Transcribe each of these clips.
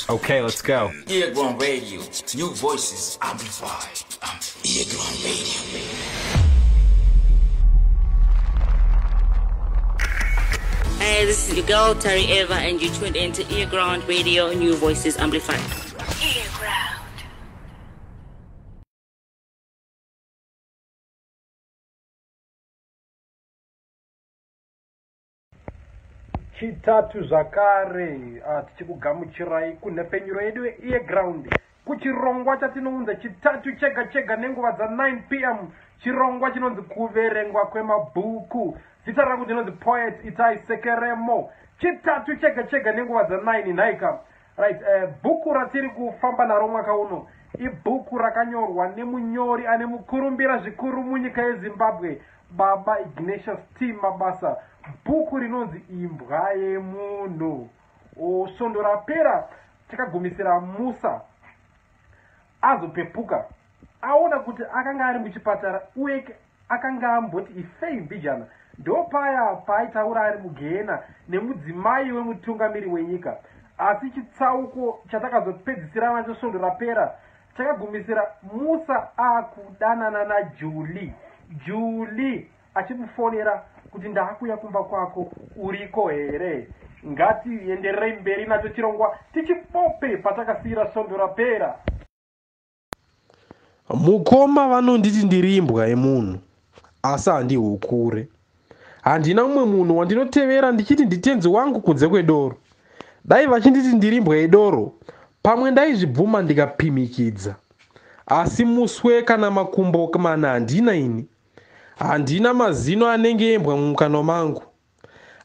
Okay, let's go. Earground Radio, new voices amplified. Earground Radio. Hey, this is your girl Terry Eva, and you tuned in to Earground Radio, New Voices Amplified. Earground. Chitatu zvakare tichikugamuchirai kunhepfenyuro yedu yeEarground kuchirongwa chatinounza chitatu chega chega nenguva dza9 p.m., chirongwa chinonzi Kuverengwa Kwemabhuku. Zita rangu ndinonzi Poet Itai Sekeremo. Chitatu chega chega nenguva dza9 nhaika. Right, bhuku ratiri kufamba naro mwaka uno ibhuku rakanyorwa nemunyori ane mukurumbira zvikuru munyika yeZimbabwe, Baba Ignatius T Mabasa, bhuku rinonzi Imbwa Yemunhu. Svondo rapera takagumisira Musa azopepuka aona kuti akanga ari muchipatara uye akanga amboti ifei mbijana. Ndopaya paaitaura ari mugehena nemudzimai wemutungamiri wenyika. Asi chitsauko chatakazopedzisira nacho svondo rapera chakagumisira Musa akudanana naJuli, Juli achimufonera kuti ndaakuya kumba kwako, uriko here? Ngatiendererei mberi nacho chirongwa tichipope patakasiyira svondo rapera. Mukoma vanonditi ndiri imbwa yemunhu, asi handihukure. Handina mumwe munhu wandinotevera ndichiti nditenzi wangu kunze kwedoro. Dai vachinditi ndiri imbwa yedoro, pamwe ndaizvibvuma ndikapimikidza. Asi muswe kana makumbo mana handina ini. Handina mazino anenge embwa mumukanwa mangu.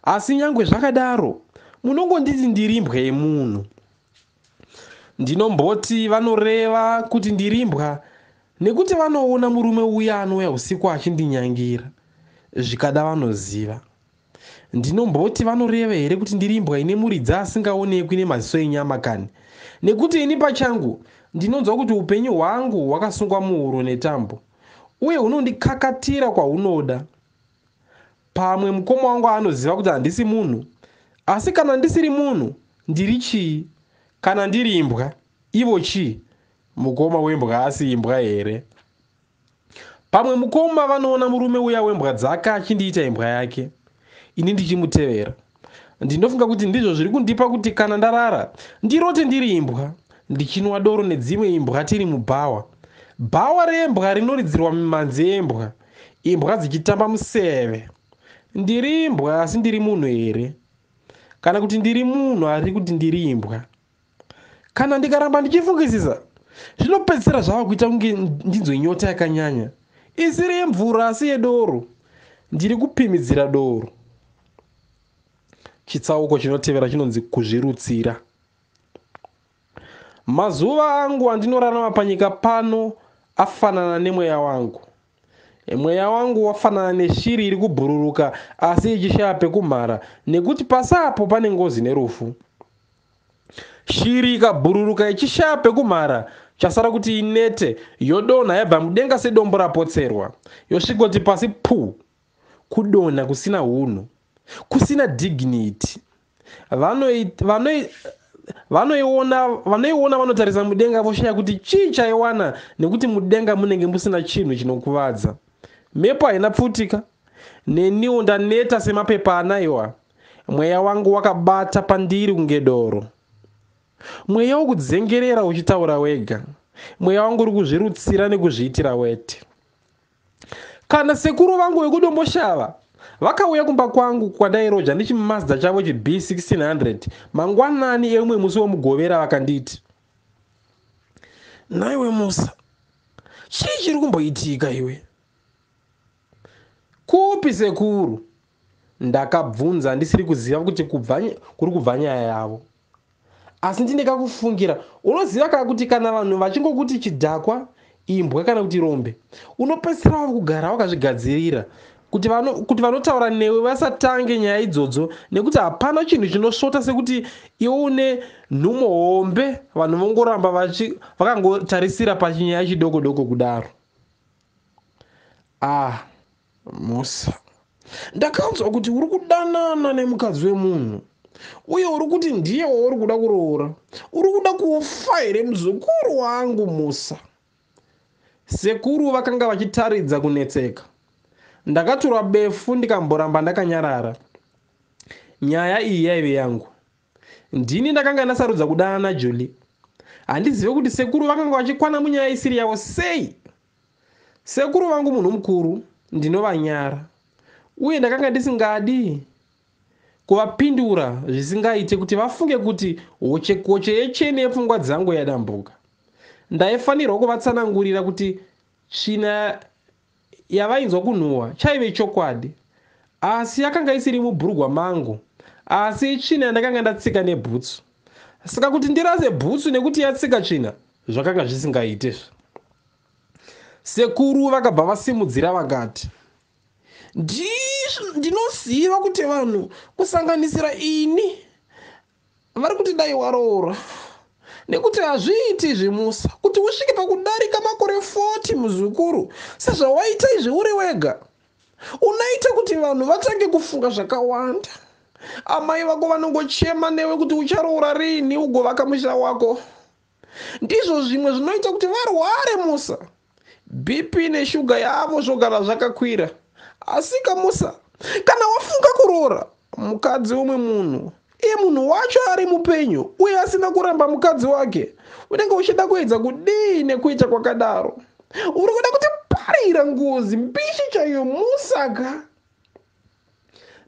Asi nyangwe zvakadaro, munongonditi ndiri imbwa yemunhu. Ndinomboti vanoreva kuti ndiri imbwa nekuti vanoona murume uya anouya usiku achindinyangira. Zvikada vanoziva. Ndinomboti vanoreva here kuti ndiri imbwa ine muridzi asingaonekwi nemaziso enyama kani? Nekuti ini pachangu ndinonzwa kuti upenyu hwangu hwakasungwa muhuro netambo uye hunondikakatira kwahunoda. Pamwe mukoma wangu anoziva kuti handisi munhu, asi kana ndisiri munhu ndiri chii? Kana ndiri imbwa, ivo chii? Mukoma wembwa asi imbwa here? Pamwe mukoma vanoona murume uya wembwa dzake achindiita imbwa yake, ini ndichimutevera. Ndinofunga kuti ndizvo zviri kundipa kuti kana ndarara ndirote ndiri imbwa, ndichinwa doro nedzimwe imbwa tiri mubhawa. Bhawa rembwa rinoridzirwa mimhanzi yembwa, imbwa dzichitamba museve. Ndiri imbwa asi ndiri munhu here? Kana kuti ndiri munhu ari kuti ndiri imbwa? Kana ndikaramba ndichifungisisa, zvinopedzisira zvava kuita kunge ndinzwe nyota yakanyanya, isiri yemvura asi yedoro. Ndiri kupimidzira doro. Chitsauko chinotevera chinonzi Kuzvirutsira. Mazuva angu andinorarama panyika pano afanana nemweya wangu. Mweya wangu wafanana neshiri iri kubhururuka asi ichishaya pekumhara nekuti pasi apo pane ngozi nerufu. Shiri ikabhururuka ichishaya pekumhara, chasara kuti inete yodonha yabva mudenga sedombo rapotserwa, yosvikoti pasi pu. Kudonha kusina hunhu, kusina dignity. Vanoiona vanotarisa mudenga voshaya kuti chii chaiwana nekuti mudenga munenge musina chinhu chinokuvadza. Mhepo haina pfutika. Neniwo ndaneta semapepa anaiwa. Mweya wangu wakabata pandiri kunge doro. Mweya wokudzengerera uchitaura wega. Mweya wangu uri kuzvirutsira nekuzviitira wete. Kana sekuru vangu vekuDomboshava vakauya kumba kwangu kwandairoja nechiMazda chavo chiB1600 mangwanani eumwe musi weMugovera vakanditi, Nhaiwe Musa, chii chiri kumboitika iwe? Kupi sekuru? Ndakabvunza ndisiri kuziva kuti kuri kubva nyaya yavo. Asi ndine kakufungira, unoziva ka kuti kana vanhu vachingokuti chidhakwa, imbwa kana kuti rombe, unopedzisira wava kugara wakazvigadzirira kuti vanotaura newe vasatange nyaya idzodzo nekuti hapana chinhu chinosvota sekuti iwe une nhumo hombe vanhu vongoramba vakangotarisira pachinyaya chidoko doko kudaro. Musa. Ndakanzwa kuti uri kudanana nemukadzi wemunhu uye uri kuti ndiye wauri kuda kuroora. Uri kuda kufa here muzukuru wangu Musa? Sekuru vakanga vachitaridza kunetseka. Ndakatura befu ndikamboramba ndakanyarara. Nyaya iyi yaive yangu. Ndini ndakanga ndasarudza kudanana naJulie. Handizive kuti sekuru vakanga vachikwana munyaya isiri yavo sei. Sekuru vangu munhu mukuru, ndinovanyara. Uye ndakanga ndisingadi kuvapindura zvisingaite kuti vafunge kuti hochekoche yecheni yepfungwa dzangu yadambuka. Ndaifanirwa kuvatsanangurira kuti tsvina yavainzwa kunhuhwa chaive chokwadi, asi yakanga isiri mubhurugwa mangu, asi itsvina yandakanga ndatsika nebhutsu. Saka kuti ndirase bhutsu nekuti yatsika tsvina zvakanga zvisingaite. Sekuru vakabva vasimudzira vakati, ndinoziva kuti vanhu kusanganisira ini vari kuti dai waroora, nekuti hazviiti izvi Musa, kuti usvike pakudarika makore 40 muzukuru sezvawaita izvi uri wega. Unoita kuti vanhu vatange kufunga zvakawanda. Amai vako vanongochema newe kuti ucharoora rini ugovaka musha wako. Ndizvo zvimwe zvinoita kuti varware Musa. BP neshuga yavo zvogara zvakakwira. Asika Musa, kana wafunga kuroora mukadzi umwe munhu, iye munhu wacho ari mupenyu uye asina kuramba mukadzi wake, unenge uchida kuedza kudii nekuita kwakadaro? Uri kuda kutiparira ngozi mbishi chaiyo Musaka.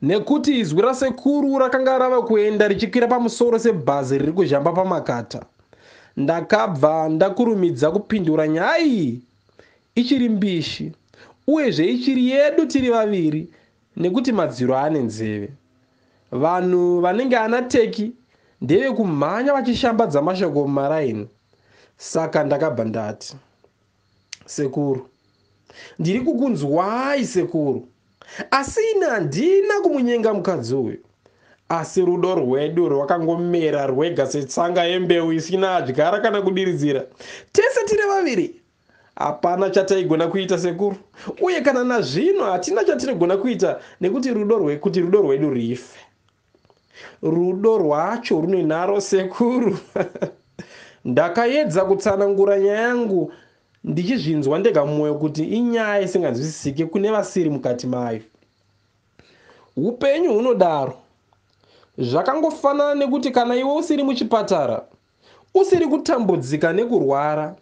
Nekuti izwi rasekuru rakanga rava kuenda richikwira pamusoro sebhazi riri kuzhamba pamakata. Ndakabva ndakurumidza kupindura nyaya iyi ichiri mbishi, uyezve ichiri yedu tiri vaviri, nekuti madziro ane nzeve. Vanhu vanenge ana teki ndevekumhanya vachishambadza mashoko mumaraini. Saka ndakabva ndati, sekuru, ndiri kukunzwai sekuru, asi ini handina kumunyenga mukadzi uyu. Asi rudo rwedu rwakangomera rwega setsanga yembeu isina adyara kana kudiridzira. Tese tiri vaviri, hapana chataigona kuita sekuru, uye kana nazvino hatina chatinogona kuita nekuti kuti rudo rwedu rife. Rudo rwacho rune nharo sekuru. Ndakaedza kutsanangura nyaya yangu ndichizvinzwa ndega mumwoyo kuti inyaya isinganzwisisike kune vasiri mukati mayo. Upenyu hunodaro. Zvakangofanana nekuti kana iwe usiri muchipatara, usiri kutambudzika nekurwara,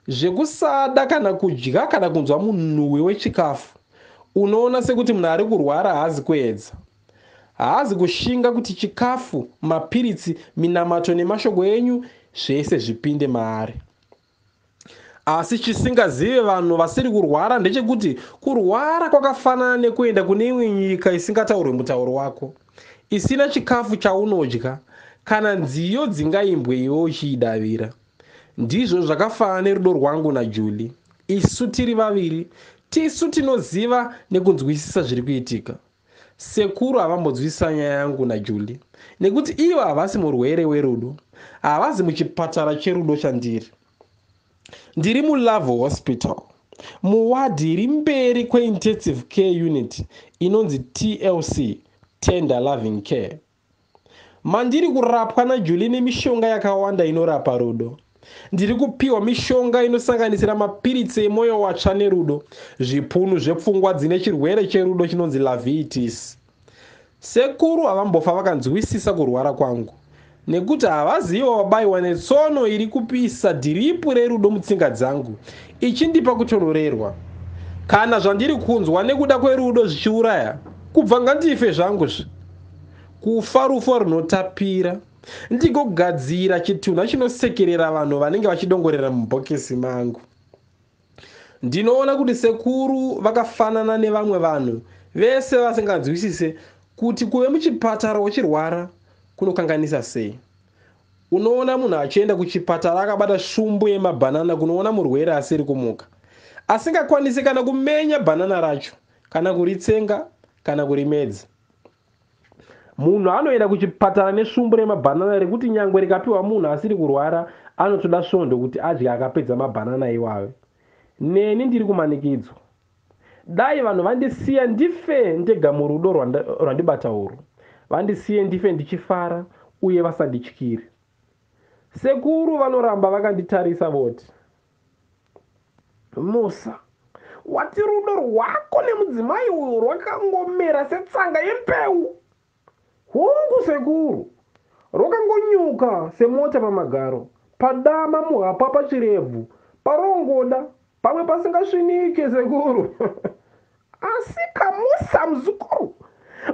zvekusada kana kudya kana kunzwa munhuwi wechikafu, unoona sekuti munhu ari kurwara haazi kuedza. Haazi kushinga kuti chikafu, mapiritsi, minamato nemashoko enyu zvese zvipinde maari. Asi chisingazive vanhu vasiri kurwara ndechekuti kurwara kwakafanana nekuenda kune imwe nyika isingataurwe mutauro wako, isina chikafu chaunodya kana nziyo dzingaimbwe iwe uchiidavira. Ndizvo zvakafanana nerudo rwangu naJulie. Isu tiri vaviri, tisu tinoziva nekunzwisisa zviri kuitika. Sekuru havambonzwisisa nyaya yangu naJulie, nekuti ivo havasi murwere werudo, havazi muchipatara cherudo chandiri. Ndiri muLove Hospital, muwadhi iri mberi kweintensive care unit inonzi TLC, Tender Loving Care. Mandiri kurapwa naJulie nemishonga yakawanda inorapa rudo. Ndiri kupiwa mishonga inosanganisira mapiritsi emwoyo watsva nerudo, zvipunu zvepfungwa dzine chirwere cherudo chinonzi lavitis. Sekuru havambofa vakanzwisisa kurwara kwangu, nekuti havazivo vabayiwa netsono iri kupisa dhiripu rerudo mutsinga dzangu, ichindipa kutonorerwa. Kana zvandiri kunzwa nekuda kwerudo zvichiuraya, kubva ngandife zvangu zve. Kufa rufu runotapira. Ndigogadzira chitunha chinosekerera vanhu vanenge vachidongorera mubhokisi mangu. Ndinoona kuti sekuru vakafanana nevamwe vanhu vese vasinganzwisise kuti kuve muchipatara uchirwara kunokanganisa sei. Unoona munhu achienda kuchipatara akabata shumbu yemabhanana kunoona murwere asiri kumuka, asingakwanisi kana kumenya bhanana racho, kana kuritsenga, kana kurimedza. Munhu anoenda kuchipatara nesvumbu remabhanana rekuti nyangwe rikapiwa munhu asiri kurwara anotoda svondo kuti adye akapedza mabhanana iwayo. Neni ndiri kumanikidzwa. Dai vanhu vandisiya ndife ndega murudo rwandibata urwu. Vandisiye ndife ndichifara uye vasandityire. Sekuru vanoramba vakanditarisa voti, Musa, wati rudo rwako nemudzimai uyu rwakangomera setsanga yembeu. Hongu sekuru, rwakangonyuka semota pamagaro, padama muhapa pachirebvu, parongoda, pamwe pasingasvinike sekuru. Asi kamusa muzukuru,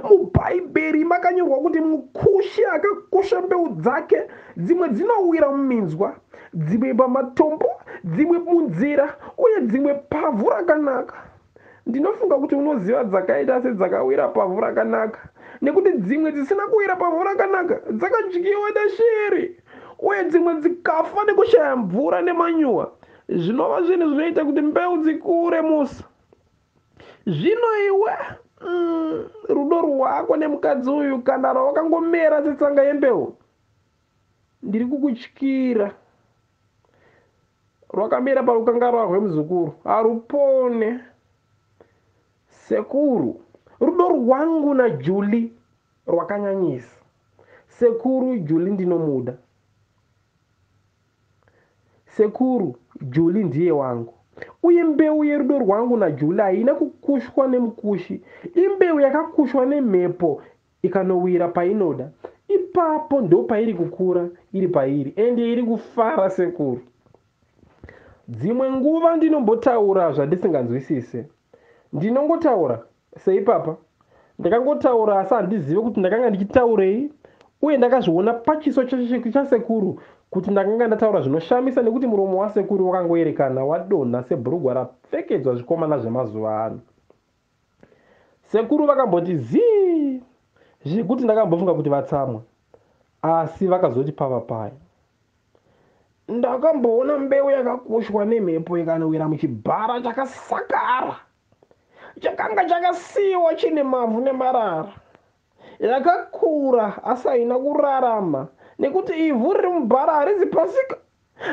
mubhaibheri makanyorwa kuti mukushi akakusha mbeu dzake, dzimwe dzinowira muminzwa, dzimwe pamatombo, dzimwe munzira uye dzimwe pavhu rakanaka. Ndinofunga kuti unoziva dzakaita sedzakawira pavhu rakanaka, nekuti dzimwe dzisina kuwira pavhu rakanaka dzakadyiwa neshiri uye dzimwe dzikafa nekushaya mvura nemanyuwa, zvinova zvinhu zvinoita kuti mbeu dzikure Musa. Zvino iwe rudo rwako nemukadzi uyu kana rwakangomera setsanga yembeu, ndiri kukutyira. Rwakamera parukangarwa rwemuzukuru, harupone. Sekuru, rudo rwangu naJulie rwakanyanyisa. Sekuru, Julie ndinomuda. Sekuru, Julie ndiye wangu. Uye mbeu yerudo rwangu naJulie haina kukushwa nemukushi. Imbeu yakakushwa nemhepo ikanowira painoda. Ipapo ndopairi kukura iri pairi ende iri kufara sekuru. Dzimwe nguva ndinombotaura zvandisinganzwisise. Ndinongotaura seipapa. Ndakangotaura asi handizive kuti ndakanga ndichitaurei uye ndakazviona pachiso chasekuru kuti ndakanga ndataura zvinoshamisa nekuti muromo wasekuru wakangoerekana wadonha sebhurugwa rapfekedzwa zvikomana zvemazuva ano. Sekuru vakamboti zii zvekuti ndakambofunga kuti vatsamwa, asi vakazoti pava paya. Ndakamboona mbeu yakakushwa nemhepo ikanowira muchibhara chakasakara chakanga chakasiyiwa chine mavhu nemarara. Yakakura asi haina kurarama nekuti ivhu riri mubhara harizi pasika.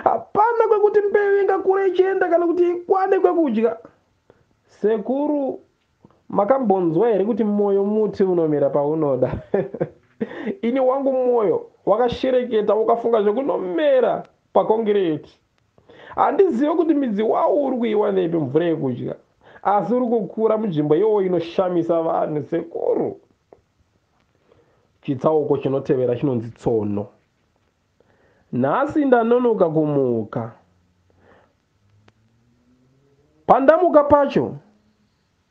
Hapana kwekuti mbeu ingakura ichienda kana kuti ikwane kwekudya. Sekuru, makambonzwa here kuti moyo muti unomera paunoda? Ini wangu moyo wakashereketa ukafunga zvekunomera pakongireti. Handizive kuti midzi wawo uri kuiwanepi mvura yekudya, asi uri kukura munzvimbo iyoyo inoshamisa vanhu sekuru. Chitsauko chinotevera chinonzi tsono. Nhasi ndanonoka kumuka. Pandamuka pacho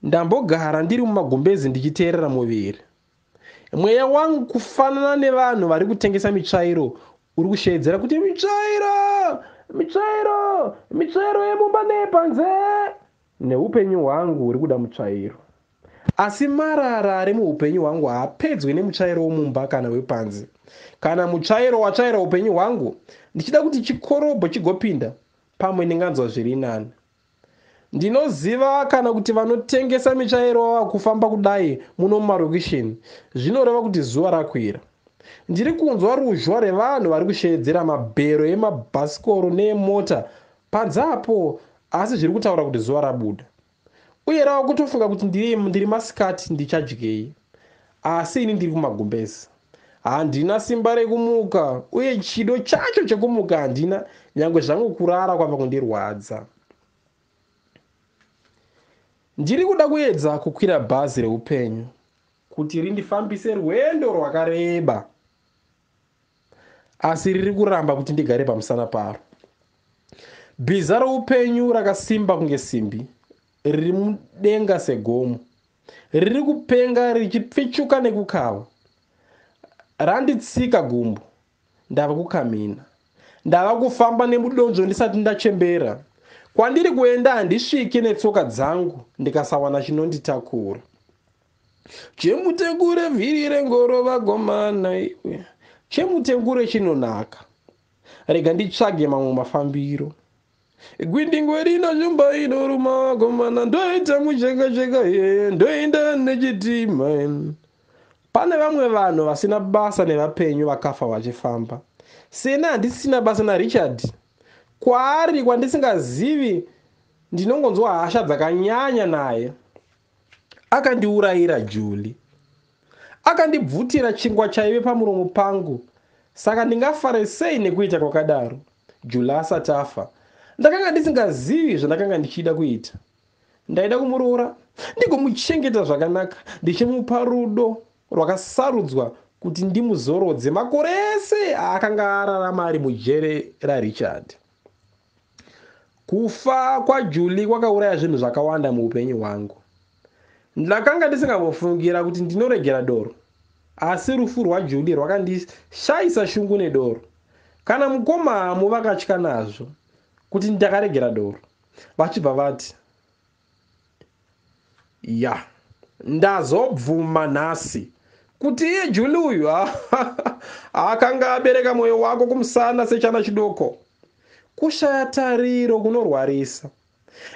ndambogara ndiri mumagumbezi ndichiteerera muviri. Mweya wangu kufanana nevanhu vari kutengesa mitsvairo uri kusheedzera kuti mitsvairo, mitsvairo, mitsvairo yemumba neyepanze. Neupenyu hwangu huri kuda mutsvairo. Asi marara ari muupenyu hwangu haapedzwi nemutsvairo womumba kana wepanze. Kana mutsvairo watsvaira upenyu hwangu, ndichida kuti chikorobho chigopinda, pamwe ndinganzwa zviri nani. Ndinoziva kana kuti vanotengesa mitsvairo vava kufamba kudai muno mumarokisheni, zvinoreva kuti zuva rakwira. Ndiri kunzwa ruzhwa rwevanhu vari kusheedzera mabhero emabhasikoro neemota panze apo, asi zviri kutaura kuti zuva rabuda. Uye rava kutofunga kuti ndiri masikati ndichadyei. Asi ini ndiri kumagumbezi. Handina simba rekumuka uye chido chacho chekumuka handina, nyangwe zvangu kurara kwava kundirwadza. Ndiri kuda kuedza kukwira bhazi reupenyu kuti rindifambise rwendo rwakareba, asi riri kuramba kuti ndigare pamusana paro. Bhiza roupenyu rakasimba kunge simbi, riri mudenga segomo, riri kupenga richipfichuka nekukava. Randitsika gumbo, ndava kukamhina. Ndava kufamba nemudonzvo ndisati ndachembera. Kwandiri kuenda handisviki netsoka dzangu ndikasawana chinonditakura. Chemutengure vhiri rengoro vagomana iwe. Chemutengure chinonaka. Rega nditsvage mamwe mafambiro. Gwindingwe rino shumba inoruma vagomana, ndoita muchekacheka ye, ndoenda nechitima. Pane vamwe vanhu vasina basa nevapenyu vakafa vachifamba. Sena handisina basa naRichard. Kwaari kwandisingazivi ndinongonzwa hasha dzakanyanya naye. Akandiurayira Juli, akandibvutira chingwa chaive pamuromo pangu. Saka ndingafare sei nekuita kwakadaro? Juli asati afa, ndakanga ndisingazivi zvandakanga ndichida kuita. Ndaida kumuroora ndigomuchengeta zvakanaka, ndichimupa rudo rwakasarudzwa kuti ndimuzorodze makore ese aakanga ararama ari mujere raRichard. Kufa kwaJuli kwakauraya zvinhu zvakawanda muupenyu hwangu. Ndakanga ndisingambofungira kuti ndinoregera doro, asi rufu rwaJuli rwakandishayisa shungu nedoro. Kana mukomamu vakatya nazvo kuti ndakaregera doro, vachibva vati, ya, ndazobvuma nhasi kuti iye Juli uyu akanga abereka mwoyo wako kumusana sechana chidoko. Kushaya tariro kunorwarisa.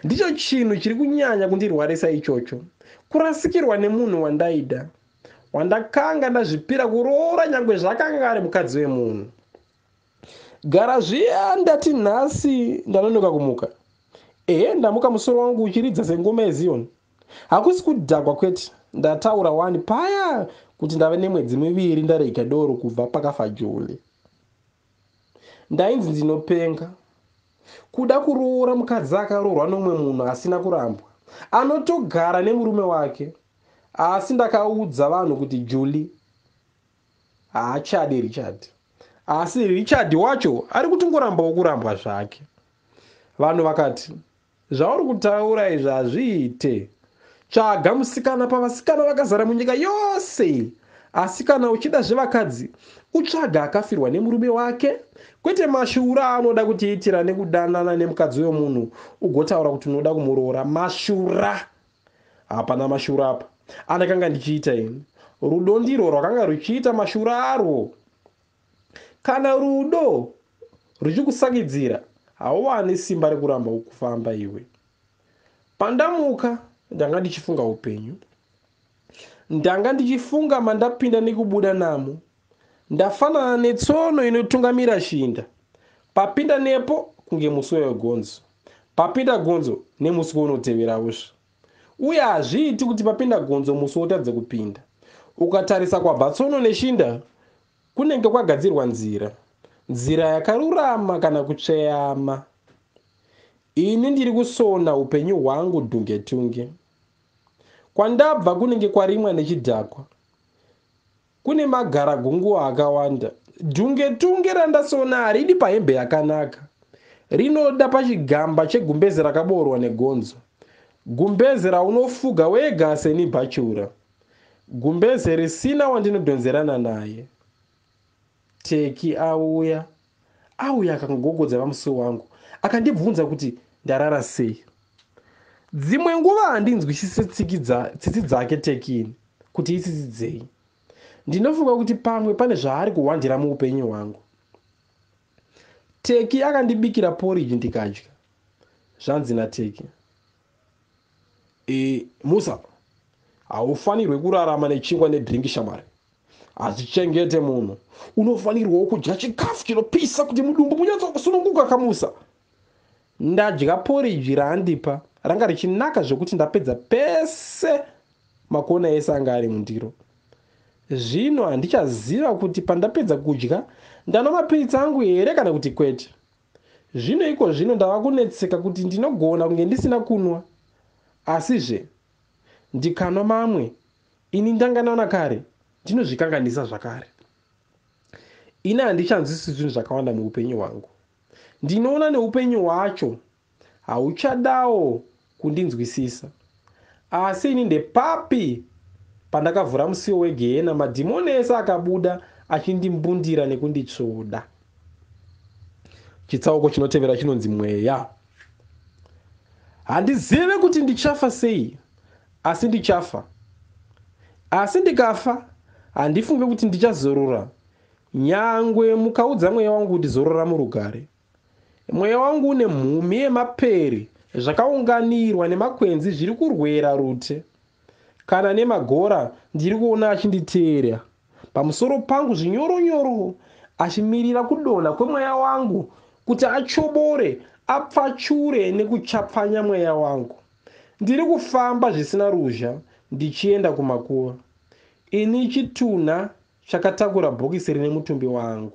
Ndicho chinhu chiri kunyanya kundirwarisa ichocho, kurasikirwa nemunhu wandaida, wandakanga ndazvipira kuroora nyangwe zvakanga ari mukadzi wemunhu. Gara zviya ndati nhasi ndanonoka kumuka. Ehe, ndamuka musoro wangu uchiridza sengoma yeZiyoni. Hakusi kudhakwa kwete, ndataura wani paya kuti ndave nemwedzi miviri ndarega doro kubva pakafa Juli. Ndainzi ndinopenga. Kuda kuroora mukadzi akaroorwa nomumwe munhu asina kurambwa, anotogara nemurume wake. Asi ndakaudza vanhu kuti Juli haachadi Richard. Asi Richard wacho ari kutongorambawo kurambwa zvake. Vanhu vakati, zvauri kutaura izvi hazviite. Tsvaga musikana pavasikana vakazara munyika yose. Asi kana uchida zvevakadzi, utsvaga akafirwa nemurume wake, kwete mashura anoda kutiitira nekudanana nemukadzi wemunhu ugotaura kuti unoda kumuroora. Mashura! Hapana mashura apa andakanga ndichiita ini. Rudo ndirwo rwakanga ruchiita mashura arwo. Kana rudo ruchikusakidzira, hauwani simba rekuramba kufamba iwe. Pandamuka, ndanga ndichifunga upenyu. Ndanga ndichifunga mandapinda nekubuda namo. Ndafanana netsono inotungamira shinda. Papinda nepo kunge musuwo wegonzo. Papinda gonzo nemusuwo unotevera usva. Uye hazviiti kuti papinda gonzo musuwo utadze kupinda. Ukatarisa kwabva tsono neshinda, kunenge kwagadzirwa nzira. Nzira yakarurama kana kutsveyama. Ini ndiri kusona upenyu hwangu dhungetunge. Kwandabva kunenge kwarimwa nechidhakwa. Kune magaragunguo akawanda. Dhungetunge randasona haridi pahembe yakanaka. Rinoda pachigamba chegumbeze rakaboorwa negonzo. Gumbeze raunofuga wega seni bhachura. Gumbeze risina wandinodhonzerana naye. Teki auya. Auya akangogogodza pamusuo wangu. Akandibvunza kuti ndarara sei. Dzimwe nguva handinzwisise tsitsi dzake Tekini kuti itsitsi dzei. Ndinofunga kuti pamwe pane zvaari kuhwandira muupenyu hwangu. Teki akandibikira porridge ndikadya. Zvanzi naTeki, Musa, haufanirwe kurarama nechingwa nedrinki shamwari. Hazvichengete munhu. Unofanirwawo kudya chikafu chinopisa kuti mudumbu munyatsokusununguka kaMusa. Ndadya porridge raandipa, ranga richinaka zvekuti ndapedza pese makona ese anga ari mundiro. Zvino handichaziva kuti pandapedza kudya ndanwa mapiritsi angu here kana kuti kwete. Zvino iko zvino ndava kunetseka kuti ndinogona kunge ndisina kunwa. Asizve ndikanwa mamwe ini ndanga ndaona kare ndinozvikanganisa zvakare. Ini handichanzwisisi zvinhu zvakawanda muupenyu hwangu. Ndinoona neupenyu hwacho hauchadawo kundinzwisisa. Asi ini ndepapi pandakavhura musiwo wegehena, madhimoni ese akabuda achindimbundira nekunditsvoda. Chitsauko chinotevera chinonzi mweya. Handizive kuti ndichafa sei, asi ndichafa. Asi ndikafa, handifunge kuti ndichazorora. Nyangwe mukaudza mweya wangu kuti zorora murugare. Mweya wangu une mhumi yemapere zvakaunganirwa nemakwenzi zviri kurwera rute. Kana nemagora ndiri kuona achinditeera. Pamusoro pangu zvinyoronyoro achimirira kudonha kwemweya wangu kuti achobore, apfachure nekuchapfanya mweya wangu. Ndiri kufamba zvisina ruzha Ndichienda kumakuva. Ini chitunha chakatakura bhokisi rine mutumbi wangu.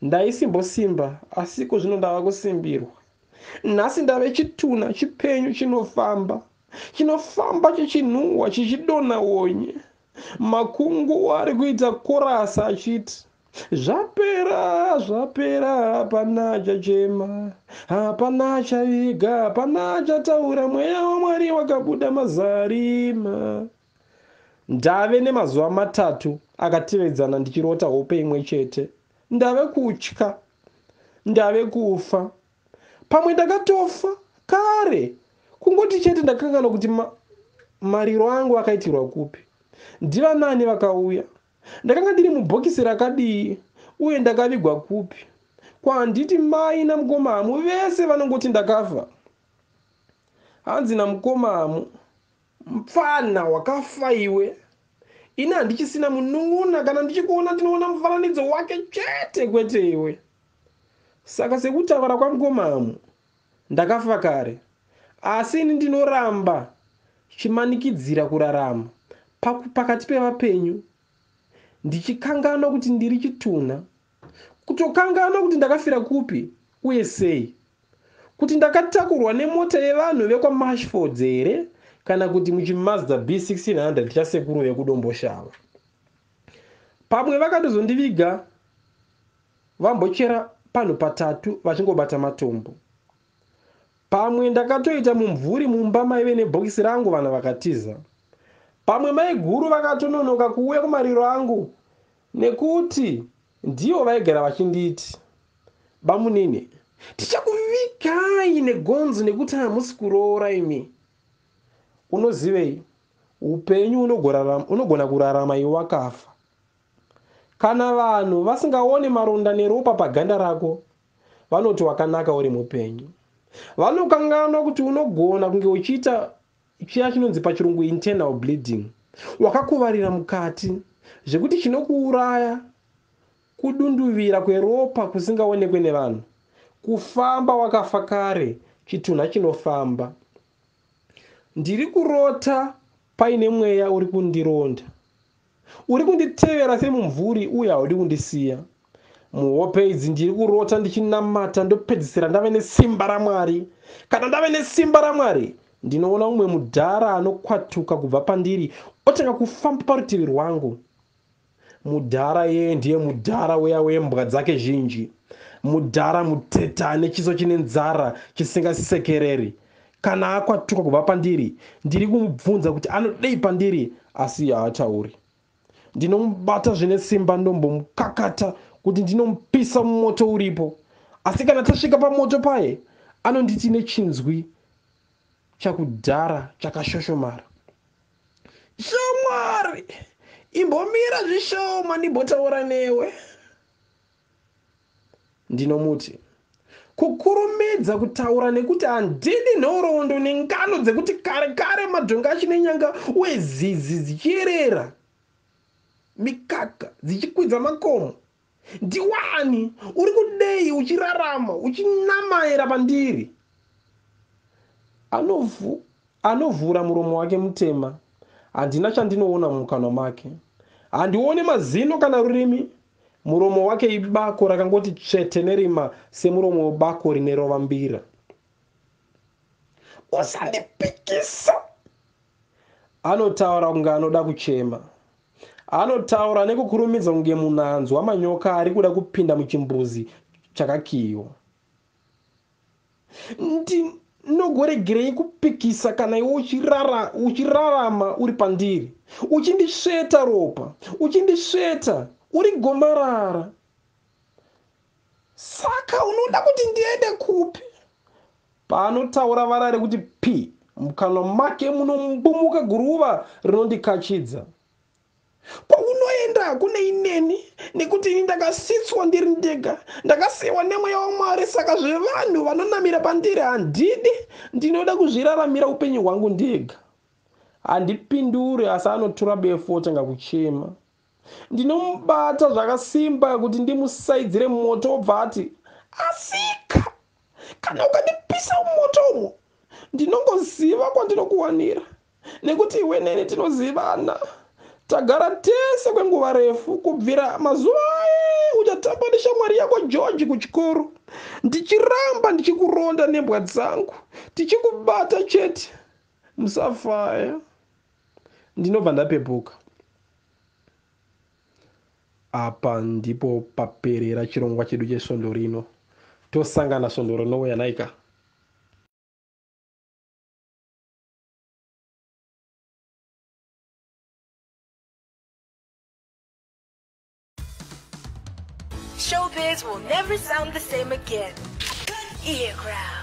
Ndaisimbosimba asi iko zvino ndava kusimbirwa. Nhasi ndave chitunha chipenyu chinofamba. Chinofamba chichinhuhwa chichidonha honye. Makungu ari kuita korasi achiti zvapera zvapera hapana achachema hapana achaviga hapana achataura mweya wamwari wakabuda mazarima. Ndave nemazuva matatu akatevedzana ndichirota hope imwe chete. Ndave kutya. Ndave kufa. Pamwe ndakatofa kare. Kungoti chete ndakanganwa kuti mariro angu akaitirwa kupi. Ndivanani vakauya? Ndakanga ndiri mubhokisi rakadii uye ndakavigwa kupi? Kwanditi mai namukoma Hamu vese vanongoti ndakafa. Hanzi namukoma Hamu, mupfanha wakafa iwe. Ini handichisina munun'una kana ndichikuona ndinoona mufananidzo wake chete kwete iwe. Saka sekutaura kwamukoma Hamu, ndakafa kare. Asi ini ndinoramba chimanikidzira kurarama pakati pevapenyu ndichikanganwa kuti ndiri chitunha, kutokanganwa kuti ndakafira kupi uye sei, kuti ndakatakurwa nemota yevanhu vekwaMashfords here kana kuti muchiMazda B1600 chasekuru vekuDomboshava. Pamwe vakatozondiviga vambochera panhu patatu vachingobata matombo. Pamwe ndakatoita mumvuri mumba maive nebhokisi rangu vanhu vakatiza. Pamwe maiguru vakatononoka kuuya kumariro angu nekuti ndivo vaigara vachinditi, bamunini, tichakuvigai negonzo nekuti hamusi kuroora imi. Unozivei, upenyu unogona kurarama iwe wakafa. Kana vanhu vasingaone maronda neropa paganda rako, vanoti wakanaka uri mupenyu. Vanokanganwa kuti unogona kunge uchiita chiya chinonzi pachirungu internal bleeding. Wakakuvarira mukati zvekuti chinokuuraya kudunduvira kweropa kusingaonekwe nevanhu. Kufamba wakafa kare, chitunha chinofamba. Ndiri kurota paine mweya uri kundironda. Uri kunditevera semumvuri uye haudi kundisiya. Muhope idzi ndiri kurota ndichinamata ndopedzisira ndave nesimba raMwari. Kana ndave nesimba raMwari, ndinoona umwe mudhara anokwatuka kubva pandiri otanga kufamba parutivi rwangu. Mudhara yeye ndiye mudhara uya wembwa dzake zhinji. Mudhara muteta ane chiso chine nzara chisingasekereri. Kana akwatuka kubva pandiri, ndiri kumubvunza kuti anodei pandiri asi haatauri. Ndinomubata zvine simba ndombomukakata kuti ndinomupisa mumoto uripo. Asi kana tasvika pamoto paye, anonditi nechinzwi chakudhara chakashoshomara. Shamwari, imbomira zvishoma ndimbotaura newe. Ndinomuti, kukurumidza kutaura nekuti handidi nhoroondo nengano dzekuti kare kare madhongi achine nyanga uye zizi dzichierera mikaka dzichikwidza makomo. Ndiwani uri kudei uchirarama uchinamaira pandiri? Anovhura muromo wake mutema. Handina chandinoona mumukanwa make. Handione mazino kana rurimi. Muromo wake ibako rakangoti tsvete nerima semuromo webako rine rovambira. Usandipikisa! Anotaura kunge anoda kuchema. Anotaura nekukurumidza kunge munhu anzwa manyoka ari kuda kupinda muchimbuzi chakakiyiwa. Ndinogoregerei kupikisa kana iwe uchirarama uri pandiri, uchindisveta ropa, uchindisveta uri gomarara. Saka unoda kuti ndiende kupi? Paanotaura vara rekuti p, mukanwa make munombumuka guruva rinondikachidza. Kwaunoenda hakunei neni, nekuti ini ndakasitswa ndiri ndega, ndakasiyiwa nemweya waMwari, saka zvevanhu vanonamira pandiri handidi, ndinoda kuzviraramira upenyu hwangu ndega. Handipinduri, asi anotura befu otanga kuchema. Ndinomubata zvakasimba kuti ndimusaidzire moto obva ati, asika, kana ukandipisa mumoto umo, ndinongoziva kwandinokuwanira. Nekuti iwe neni tinozivana. Tagara tese kwenguva refu kubvira mazuva aye uchatamba neshamwari yako George kuchikoro. Ndichiramba ndichikuronda nembwa dzangu, tichikubata chete. Musafaya. Ndinobva ndapepuka. Apa ndipo paperera chirongwa chedu chesvondo rino. Tosangana svondo rinouya naika. Showbiz will never sound the same again. Ear Ground.